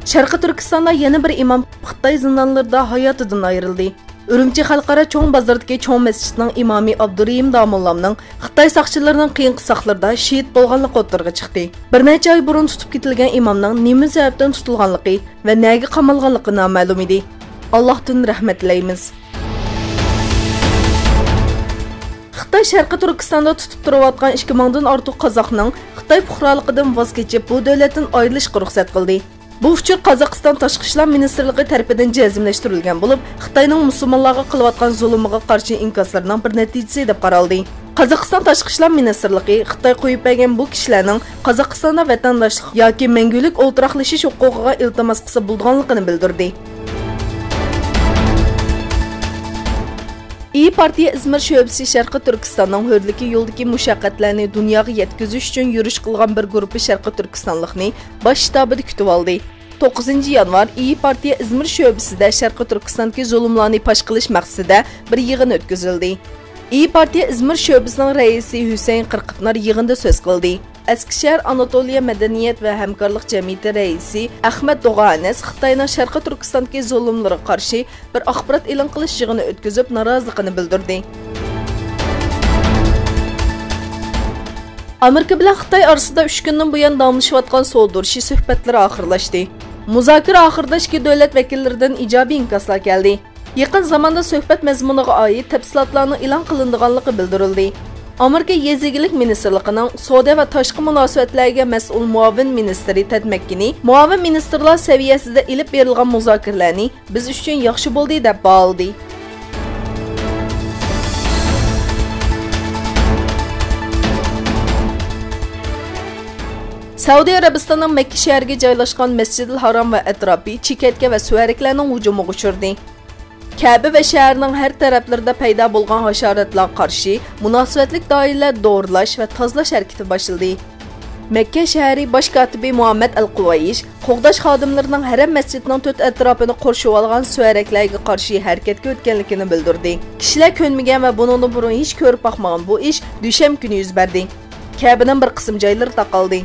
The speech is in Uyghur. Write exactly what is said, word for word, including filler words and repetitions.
شەرقىي تۈركىستاندا يەنە بىر ئىمام خىتاي زىندانلىرىدا ھاياتىدىن ئايرىلدى. ئۈرۈمچى خەلقئارا چوڭ بازىرىدىكى چوڭ مەسچىتنىڭ ئىمامى ئابدۇرېھىم داموللامنىڭ خىتاي ساقچىلىرىنىڭ قىيىن قىستاقلىرىدا شېھىت بولغانلىقى ئوتتۇرىغا چىقتى. بىر نەچچە ئاي بۇرۇن تۇتۇپ كېتىلگەن ئىمامنىڭ نېمە سەۋەبتىن تۇتۇلغانلىقى ۋە نەگە قامالغانلىقى نامەلۇم ئىدى. ئاللاھتىن رەھمەت تىلەيمىز. خىتاي شەرقىي تۈركىستاندا تۇتۇپ تۇرۇۋاتقان ئىككى مىڭدىن ئارتۇق قازاقنىڭ خىتاي پۇقرالىقىدىن ۋاز كېچىپ، بۇ دۆلەتتىن ئايرىلىشقا رۇخسەت قىلدى. بۇ ئۇچۇر قازاقىستان تاشقى ئىشلار مىنىستىرلىقى تەرىپىدىن جەزملەشتۈرۈلگەن بولۇپ، خىتاينىڭ مۇسۇلمانلارغا قىلىۋاتقان زۇلۇمىغا قارشى ئىنكاسلىرىنىڭ بىر نەتىجىسى دەپ قارالدى. قازاقىستان تاشقى ئىشلار مىنىستىرلىقى خىتاي قويۇپ بەرگەن بۇ كىشىلەرنىڭ قازاقىستاندا ۋەتەنداشلىق ياكى مەڭگۈلۈك ئولتۇراقلىشىش ھوقۇقىغا ئىلتىماس قىلسا بولىدىغانلىقىنى بىلدۈردى. ئىيى پارتىيە ئىزمىر شۆبىسى شەرقىي تۈركىستاننىڭ ھۆرلۈكى يولىدىكى مۇشەققەتلەرنى دۇنياغا يەتكۈزۈش ئۈچۈن يۈرۈش قىلغان بىر گۇرۇپپا شەرقىي تۈركىستانلىقنى باش شتابىدا كۈتۈۋالدى. توققۇزىنچى يانۋار ئىيى پارتىيە ئىزمىر شۆبىسىدە شەرقىي تۈركىستاندىكى زۇلۇملارنى پاش قىلىش مەقسىتىدە بىر يىغىن ئۆتكۈزۈلدى. ئىيى پارتىيە ئىزمىر شۆبىسىنىڭ رەئىسى ھۈسەيىن قىرقىپنار يىغىندا سۆز قىلدى. ئەسكىشەھەر ئاناتولىيە مەدەنىيەت ۋە ھەمكارلىق جەمئىيىتى رەئىسى ئەخمەت دوغانەس خىتاينىڭ شەرقىي تۈركىستاندىكى زۇلۇملىرىغا قارشى بىر ئاخبارات ئېلان قىلىش يىغىنى ئۆتكۈزۈپ، نارازىلىقىنى بىلدۈردى. ئامېرىكا بىلەن خىتاي ئارىسىدا ئۈچ كۈندىن بۇيان داۋاملىشىۋاتقان سودا ئۇرۇشى سۆھبەتلىرى ئاخىرلاشتى. مۇزاكىرە ئاخىرىدا ئىككى دۆلەت ۋەكىللىرىدىن ئىجابىي ئىنكاسلار كەلدى. يېقىن زاماندا سۆھبەت مەزمۇنىغا ئائىت تەپسىلاتلارنىڭ ئېلان قىلىنىدىغانلىقى بىلدۈرۈلدى. ئامېرىكا يېزا ئىگىلىك مىنىستىرلىقىنىڭ سودا ۋە تاشقى مۇناسىۋەتلەرگە مەسئۇل مۇئاۋىن مىنىستىرى تېد مەككېنى مۇئاۋىن مىنىستىرلار سەۋىيەسىدە ئېلىپ بېرىلغان مۇزاكىرىلەرنى بىز ئۈچۈن ياخشى بولدى دەپ باھالىدى. سەئۇدى ئەرەبىستاننىڭ مەككە شەھىرىگە جايلاشقان مەسجىدىل ھارام ۋە ئەتراپى چېكەتكە ۋە سۈۋەرەكلەرنىڭ ھۇجۇمىغا ئۇچرىدى. كەبە ۋە شەھەرنىڭ ھەر تەرەپلىرىدە پەيدا بولغان ھاشاراتلارغا قارشى مۇناسىۋەتلىك دائىرىلەر دورىلاش ۋە تازىلاش ھەرىكىتى باشلىدى. مەككە شەھىرى باش كاتىپى مۇھەممەد ئەل قۇۋەيش قوغداش خادىملىرىنىڭ ھەرەم مەسچىتىنىڭ تۆت ئەتراپىنى قورشىۋالغان سۈۋەرەكلەرگە قارشى ھەرىكەتكە ئۆتكەنلىكىنى بىلدۈردى. كىشىلەر كۆنمىگەن ۋە بۇنىڭدىن بۇرۇن ھېچ كۆرۈپ باقمىغان بۇ ئىش دۈشەنبە كۈنى يۈز بەردى. كەبىنىڭ بىر قىسىم جايلىرى تاقالدى.